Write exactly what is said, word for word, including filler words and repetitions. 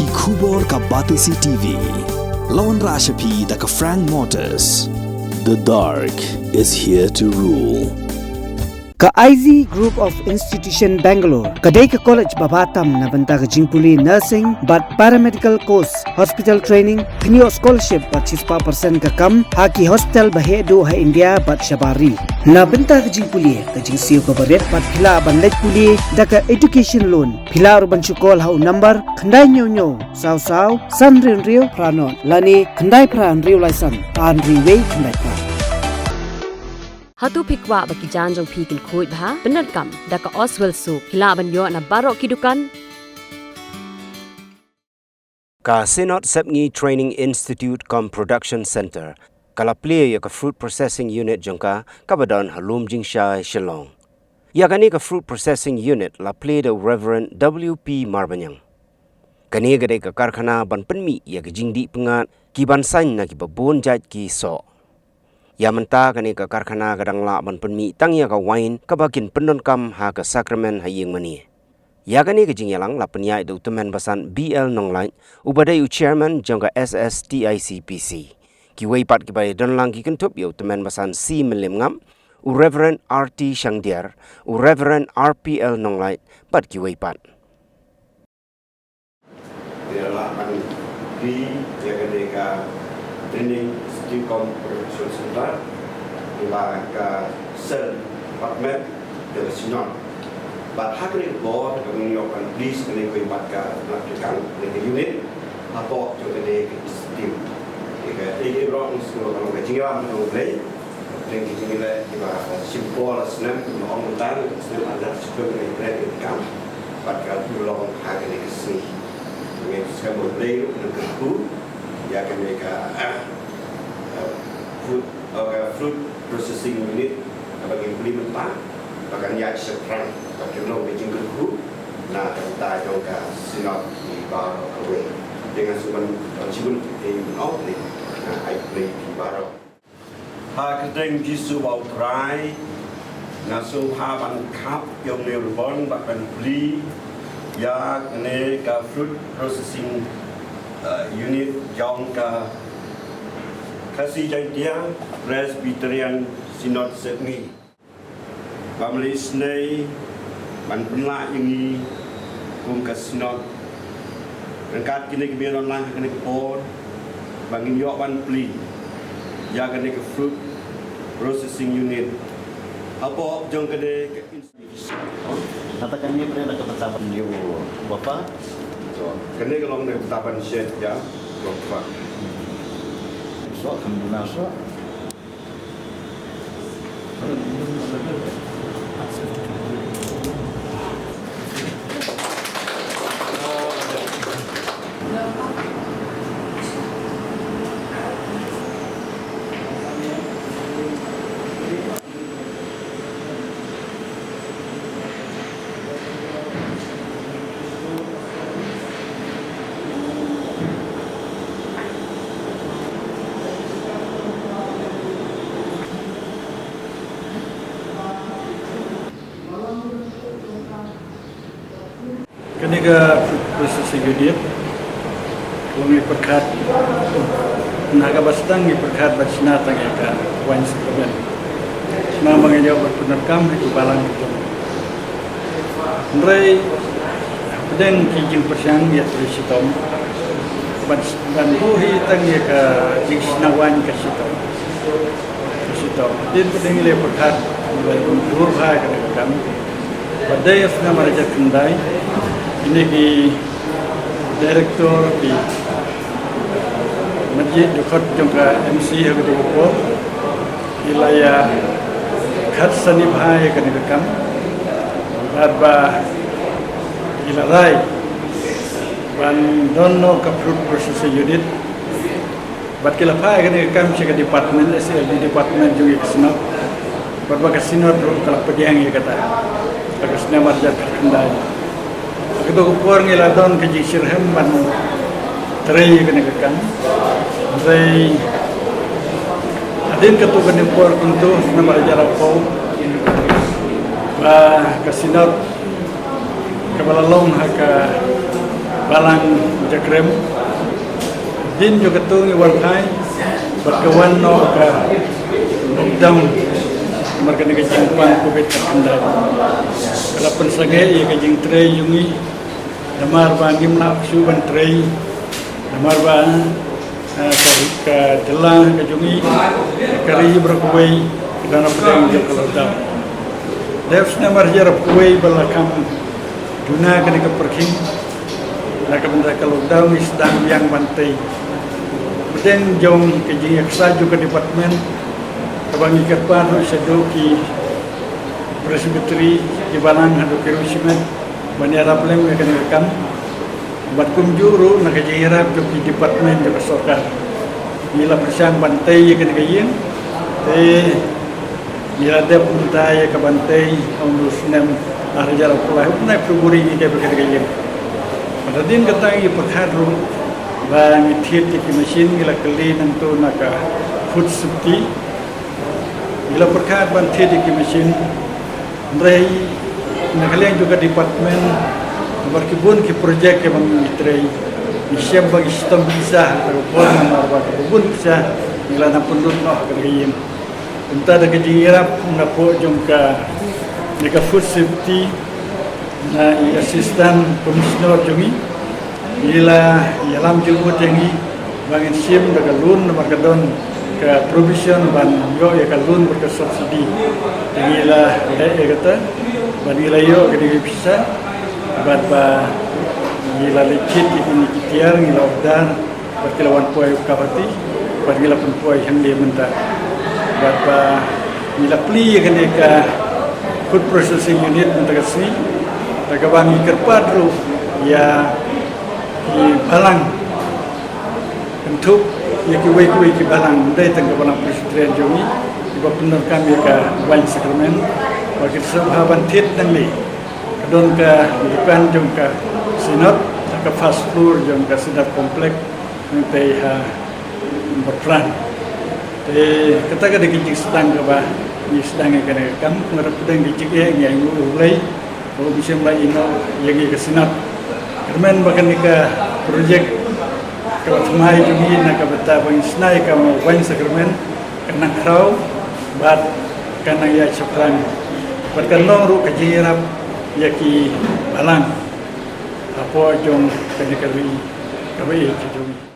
Ki khubor ka Batesi T V. La wanrah sha phi da ka Frank Motors. The dark is here to rule. Ka I Z Group of Institution Bangalore ka dei ka college ba bha tam na bynta ka jingpule nursing bad paramedical course, hospital training, pynïoh scholarship bad shispah percent ka kam ha ki hospital ba heh duh ha India bad shabar ri. Na bynta ka jingpule ka jingsiew kaba rit bad phi lah ban leit pule da ka education loan. Phi lah ruh ban shu call ha u number khyndai hynñiew hynñiew saw saw san hynriew hynriew phra nod lane khyndai phra hynriew lai san ar hynriew wei khyndai phra. Hato phi kwah ba ki jaiñ jong phi kin khuid bha? Pyndonkam da ka Oswell Soap. Phi lah ban ïoh na baroh ki dukan. Ka Synod Sepngi Training Institute cum Production Center ka la plie ïa ka Fruit Processing Unit jong ka, kaba don ha Lumjingshai, Shillong. Ïa kane ka Fruit Processing Unit la plie da u Reverend W P Marbaniang. Kane ka dei ka karkhana ban pynmih ïa ka jingdih pyngngad ki ban saiñ na kiba bun jait ki soh. Ïa mynta kane ka karkhana ka dang lah ban pynmih tang ïa ka wine kaba kin pyndonkam ha ka sakramen ha ïing mane. Ïa kane ka jingïalang la pynïaid da u tymmen basan B L Nonglait, uba dei u chairman jong ka S S T I C P C. Kiwei pat kiba ïadon lang ki kynthup ïa u tymmen basan C Mylliem Ngap, u Reverend R T Shangdiar, u Reverend R P L Nonglait bad kiwei pat. Ïa la ban plie ïa kane ka Training Institute cum Production Center, ïa la ka sel department de la Synod. Bad ha kane ka por ka ngi ïoh ban plie kane ka bad ka na ka kane ka unit hapoh jong kane ka institute. Ïa ka ïa ka rong sngewbha long ka jingïalam jong U Blei. Dang ki jingïaleh kiba shim por la snem, ong mynta snem ar hajar shiphew ngi pynlong ka kam. Bad ka la pynlong ha kane ka sngi. Ngi sngewbha U Blei ruh nang kyrkhu ïa kane ka, ah, ah, food, ah, ka fruit processing unit kaba ngi plie mynta, ba kan ïaid shaphrang, ba kan long ka jingkyrkhu na ka bynta jong ka Synod ki baroh kawei. Te nga sngewbha ban shibun ki te mynno, na ai Blei ki baroh. Ha ka kyrteng Jisu ba U Trai, nga sngewbha ban khap ïa une u ribbon bad ban plie ïa kane ka fruit processing, eh, unit jong ka Khasi Jaintia Presbyterian Synod Sepngi. Ba me la isynei ban pynlah ïa ngi kum ka Synod ryngkat kine kiba ïadon lang ha kane ka por ba ngin ïoh ban plie ïa kane ka fruit processing unit hapoh jong kane ka ins- Kata kane pyrshah da ka bynta ban ïa u bapa. Kane ka long da ka bynta ban shet ïa u bapa. So kan guna so. Kane ka processing unit, ngi pyrkhat, na kaba sdang ngi pyrkhat ban shna tang ïa ka wine supplement. Shna ma ngi ïoh ban pyndonkam ha ki balang ki jong. Hynrei hapdeng ki jingpyrshang ïa trei shitom ban, ban buh hi tang ïa ka jingshna wine ka shitom. Ka shitom. Dei hapdeng lei pyrkhat ban dur bha ïa kane ka kam. Ba dei ha snem ar hajar khyndai, kine ki director ki Masjid dkhot jong ka M C ha kato ka por ki la ïa khot sani bha ïa kane ka kam. Bad ba ki la rai ban don noh ka fruit processing unit. Bad ki la phah ïa kane ka kam sha ka department, S A L D department jong ka Synod. Bad ba ka Synod ruh ka la pdiang ïa kata ha ka snem ar hajar khyndai. Ha kato ka por ngi la don ka jingshitrhem ban trei ïa kane ka kam. Hynrei hadien kato kane ka por kumto, snem ar hajar arphew, ba ka Synod kaba la long ha ka Balang Jakrem. Hadien jong katto ngi wan phai bad ka wan noh ka lockdown namar kane ka jingpang covid khatkhyndai. Ka la pynsangeh ïa ka jingtrei jong ngi namar ba ngim lah shuh ban trei namar ba, eh, ka, ka jylla ka jong ngi, ka ri baroh kawei ka don hapdeng jong ka lockdown. Dep snem ar hajar arphew wei ba la kham duna kane ka pyrkhing, na ka bynta ka lockdown ngi sdang biang ban tei. Hapdeng jong ka jingïaksaid jong ka department kaba ngi kyrpad ruh shaduh ki presbytery, ki balang haduh ki riewshimet ban ïarap lem ïa kane ka kam. Bad kumjuh ruh na ka jingïarap jong ki department jong ka sorkar ngi la pyrshang ban tei ïa kane ka ïing. Te ngi la dep mynta ïa ka ban tei ha u snem ar hajar arphew lai, u bnai February ngi dep ïa kane ka ïing. Bad hadien kata ngi pyrkhat ruh ba ngi thied ïa ki machine, ngi la kylli nangto na ka food safety. Ngi la pyrkhat ban thied ïa ki machine. Hynrei na ka liang jong ka department, namar ki bun ki project kiba ngi trei, ngi shem ba ngi shitom pisa ha ka por namar ba ka bun pisa ngi la nang pynlut noh ha ka ïing. Kumta da ka jingïarap napoh jong ka, na ka food safety, na i assistant commissioner jong ngi, ngi la ïalam jingmut ïa ngi ba ngin shim da ka loan namar ka don ka provision ban ïoh ïa ka loan bad ka subsidy. Te ngi la leh ïa kata bad ngi la ïoh ka dei ka pisa bad ba ngi la leit thied ïa kine ki tiar, ngi la order bad ki la wan poi ka party bad ngi la pynpoi hangne mynta. Bad ba ngi la plie ïa kane ka food processing unit mynta ka sngi, da kaba ngi kyrpad ruh ïa ki balang, kynthup ïa kiwei kiwei ki balang, ym dei tang ka balang Presbyterian jong ngi, kiba pyndonkam ïa ka wine sacrament, ba kin sngewbha ban thied nangne. Ka don ka dukan jong ka Synod ha ka first floor jong ka Synod complex, nangtei ha Mawpran. Te kata ka dei ka jingsdang kaba ngi sdang ïa kane ka kam, ngi la pdiang ka jingeh, ngi ainguh ïa U Blei ba u mynsiem la ïehnoh ïa ngi ka Synod. Kyrmen ba kane ka project kaba thymmai jong ngi na ka bynta ba ngin shna ïa ka wine sacrament ka nang khraw bad ka nang ïaid shaphrang bad kan long ruh ka jingïarap ïa ki balang hapoh jong kane ka ri kaba ïeit ka jong ngi.